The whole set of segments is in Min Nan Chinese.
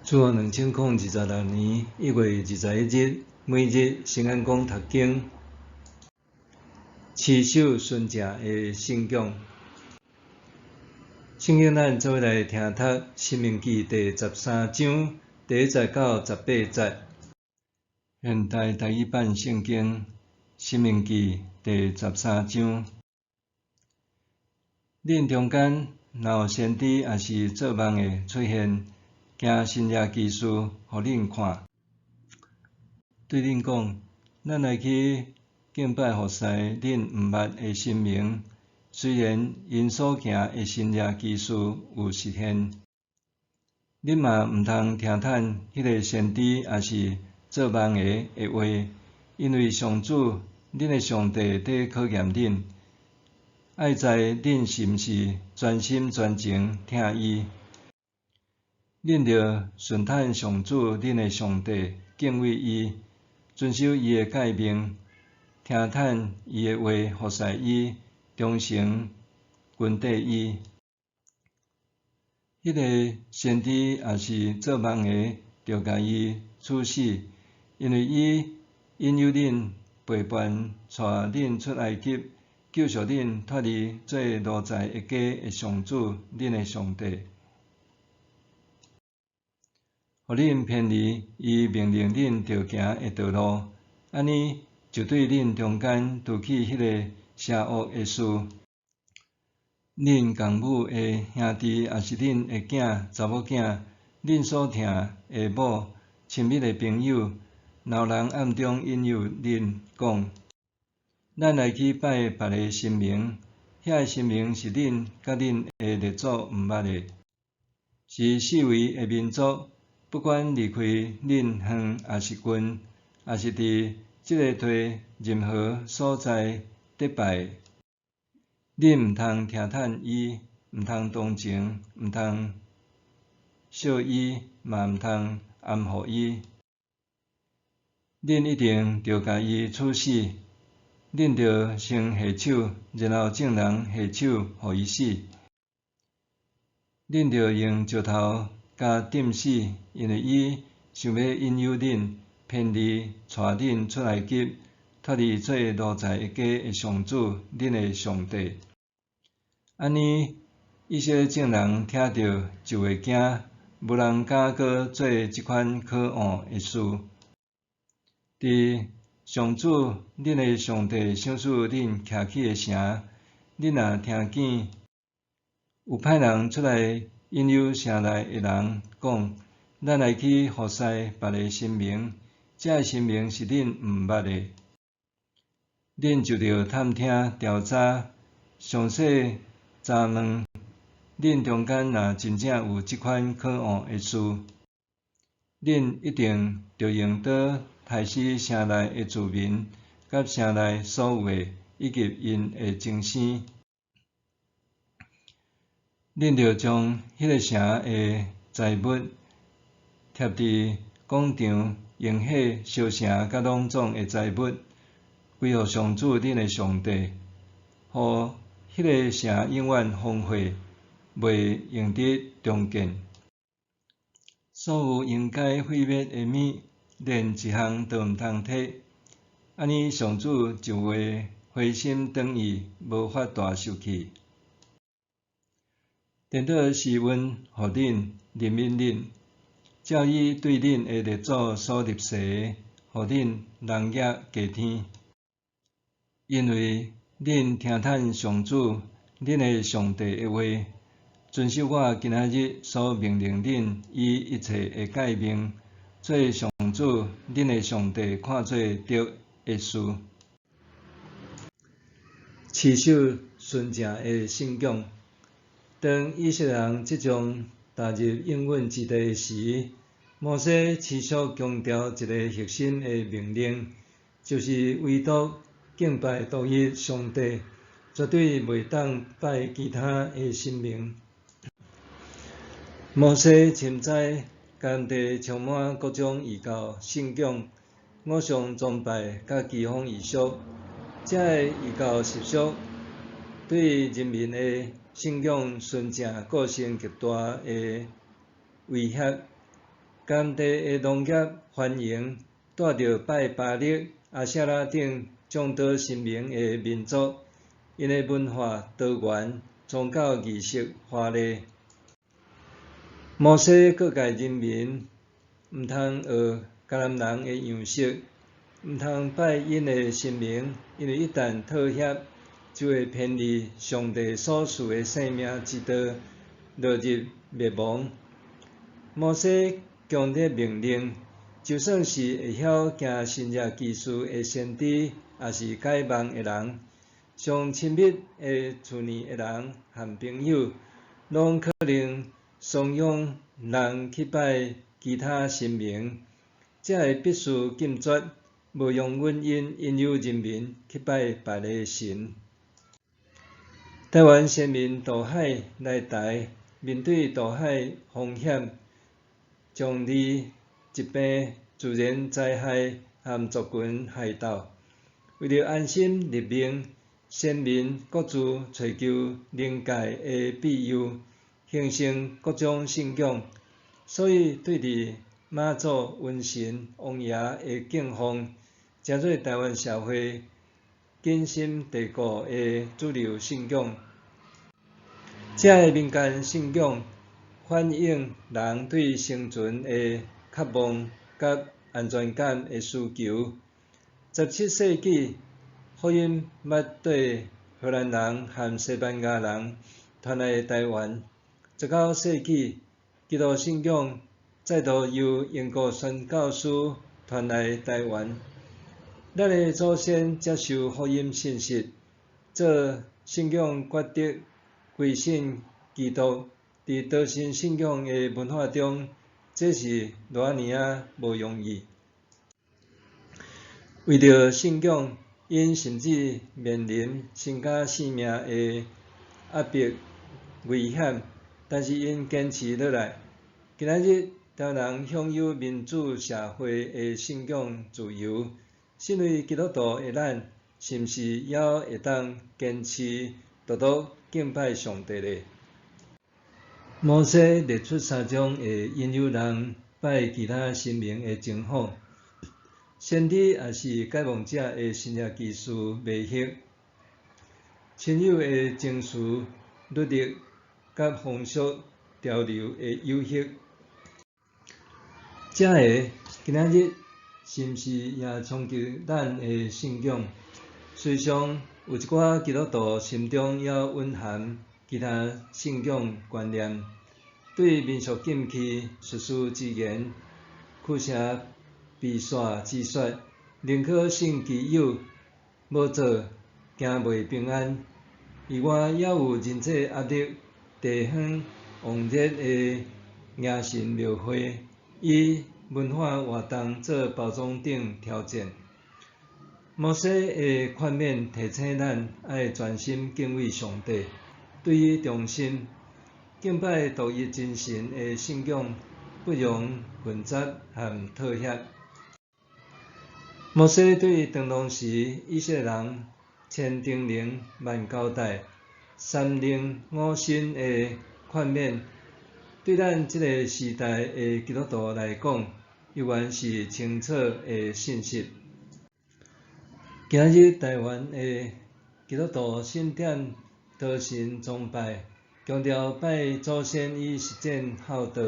主後2026年1月21日，每日聖安講讀經，持守純正的信仰。聖經咱做伙來聽讀《申命記》第13章第1節到18節。現代台語版聖經《申命記》第十三章。恁中間若有先知抑是做夢的出現，行神蹟奇事予恁看，對恁講：咱來去敬拜服侍恁毋捌的神明。雖然𪜶所行的神蹟奇事有實現，恁嘛毋通聽趁彼个先知抑是做夢的的話，因為上主恁的上帝佇考驗恁，愛知恁是毋是全心全情疼伊。恁著順趁上主恁的上帝，敬畏伊，遵守伊的誡命，聽趁伊的話，服侍伊，忠誠跟綴伊。彼个先知抑是做夢的，著共伊處死，因為伊引誘恁背叛帶恁出埃及，救贖恁脫離做奴才的家的上主恁的上帝，予恁偏離伊命令恁著行的道路，按呢就對恁中間除去彼个邪惡的事。恁共母的兄弟，抑是恁的囝、查某囝，恁所疼的某、親密的朋友，若有人暗中引誘恁講：咱來去拜別个神明，遐个神明是恁佮恁的列祖毋捌的，是四圍的民族，不管離開恁遠抑是近，抑是佇這个地任何所在得拜，恁毋通聽趁伊，毋通同情，毋通惜伊，嘛毋通安撫伊。恁一定著共伊處死。恁著先下手，然後眾人下手予伊死。恁著用石頭共釘死，因為伊想欲引誘恁偏離帶恁出埃及，脫離做奴才的家的上主恁的上帝。按呢，以色列眾人聽著就會驚，無人敢閣做這款可惡的事。佇上主恁的上帝賞賜恁徛起的城，恁若聽見有派人出來引誘城內的人，講：咱來去服侍別个神明，這个神明是恁毋捌的。恁就著探聽調查，詳細查問，恁中間若真正有這款可惡的事，恁一定著用刀刣死城內的住民，佮城內所有的，以及𪜶的精牲。恁著將彼个城的財物疊佇廣場，用火燒城佮攏總的財物，歸予上主恁的上帝，予彼个城永遠荒廢，袂用得重建。所有應該毀滅的物，連一項都毋通摕。按呢，上主就會回心轉意，無發大受氣。顛倒施恩予恁，憐憫恁，照伊對恁的列祖所立誓的，予恁人額加添。因為恁聽趁上主恁的上帝的話，遵守我今仔日所命令恁伊一切的誡命，做上主恁的上帝看做對的事。持守純正的信仰。當以色列人即將踏入應允之地時，摩西持續強調一个核心的命令，就是唯獨敬拜獨一上帝，絕對袂當拜其他的神明。摩西深知當地充滿各種異教信仰、偶像崇拜佮譏諷儀式，這个異教習俗對人民的信仰純正構成極大的威脅。甘地的農業繁榮帶著拜巴力、阿舍拉等眾多神明的民族，𪜶的文化多元，宗教儀式華麗。摩西告誡人民，毋通學迦南人的樣式，毋通拜𪜶的神明，因為一旦妥協，就會偏離上帝所賜的生命之道，落入滅亡。摩西強烈命令，就算是會曉行神蹟奇事的先知，抑是解夢的人，上親密的厝內的人和朋友，攏可能慫恿人去拜其他神明，這个必須禁絕，無容允𪜶引誘人民去拜別个神。台灣先民渡海來台，面對渡海風險、瘴癘、疾病、自然災害和族群械鬥，為著安心立命，先民各自揣求靈界的庇佑，形成各種信仰。所以，對佇媽祖、瘟神、王爺的敬奉，成做台灣社會根深蒂固的主流信仰。這个民間信仰反映人對生存的渴望佮安全感的需求。17世紀，福音捌綴荷蘭人和西班牙人傳來台灣。19世紀，基督信仰再度由英國宣教師傳來台灣。咱的祖先接受福音信息，做信仰決定，歸信基督。佇多神信仰的文化中，這是偌爾仔無容易。為著信仰，𪜶甚至面臨身家性命的壓迫危險，但是𪜶堅持落來。今仔日，台灣人享有民主社會的信仰自由，身為基督徒的咱，是毋是猶會當堅持獨獨敬拜上帝呢？摩西列出三種會引誘人拜其他神明的情況：先知抑是解夢者的神蹟奇事迷惑，親友的情緒律例佮風俗潮流的誘惑。這个今仔日是毋是也衝擊咱的信仰？時常有一寡基督徒心中猶蘊含其他信仰觀念，對民俗禁忌、術士之言、驅邪避煞之說，寧可信其有，無做驚袂平安。以外，猶有人際壓力、地方旺熱的迎神廟會，以文化活動做包裝等挑戰。摩西的勸勉提醒咱愛專心敬畏上帝，對伊忠心，敬拜獨一真神的信仰，不容混雜和妥協。摩西對當當時以色列人千叮嚀萬交代、三令五申的勸勉，對咱這个時代的基督徒來講，猶原是清楚的信息。今日台灣的基督徒信點多神崇拜，強調拜祖先以實踐孝道，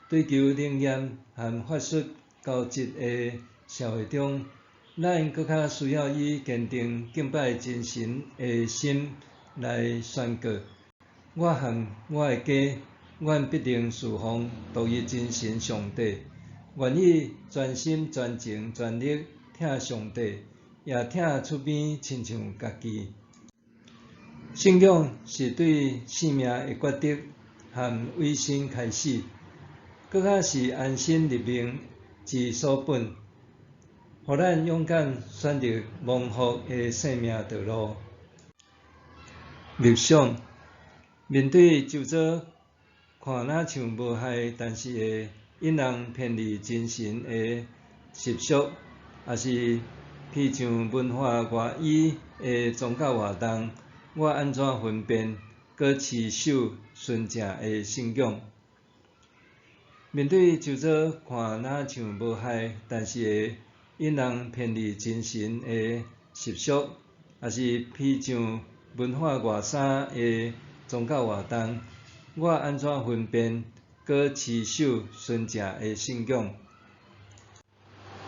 追求靈驗和法術交織的社會中，咱閣較需要以堅定敬拜真神的心來宣告：我和我的家，阮必定事奉獨一真神上帝，願意全心全情全力疼上帝，也疼厝邊親像家己。信仰是對生命的抉擇和委身開始，閣較是安身立命之所本，予咱勇敢選擇蒙福的生命道路。默想，面對周遭看若像無害，但是會引人偏離真神的習俗，抑是披上文化外衣的宗教活動，我按怎分辨，閣持守純正的信仰？面對周遭看若像無害，但是會引人偏離真神的習俗，抑是披上文化外衫的宗教活動，我按怎分辨，閣持守純正的信仰？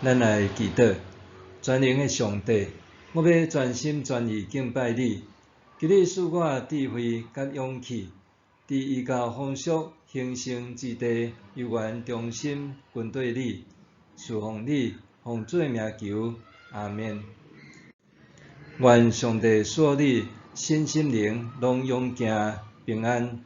咱來祈禱，全能的上帝，我欲全心全意敬拜你，求你賜我智慧佮勇氣，佇異教風俗興盛之地，猶原忠心跟綴你，事奉你，奉主的名求，阿們。願上帝賜予你身心靈攏勇健平安。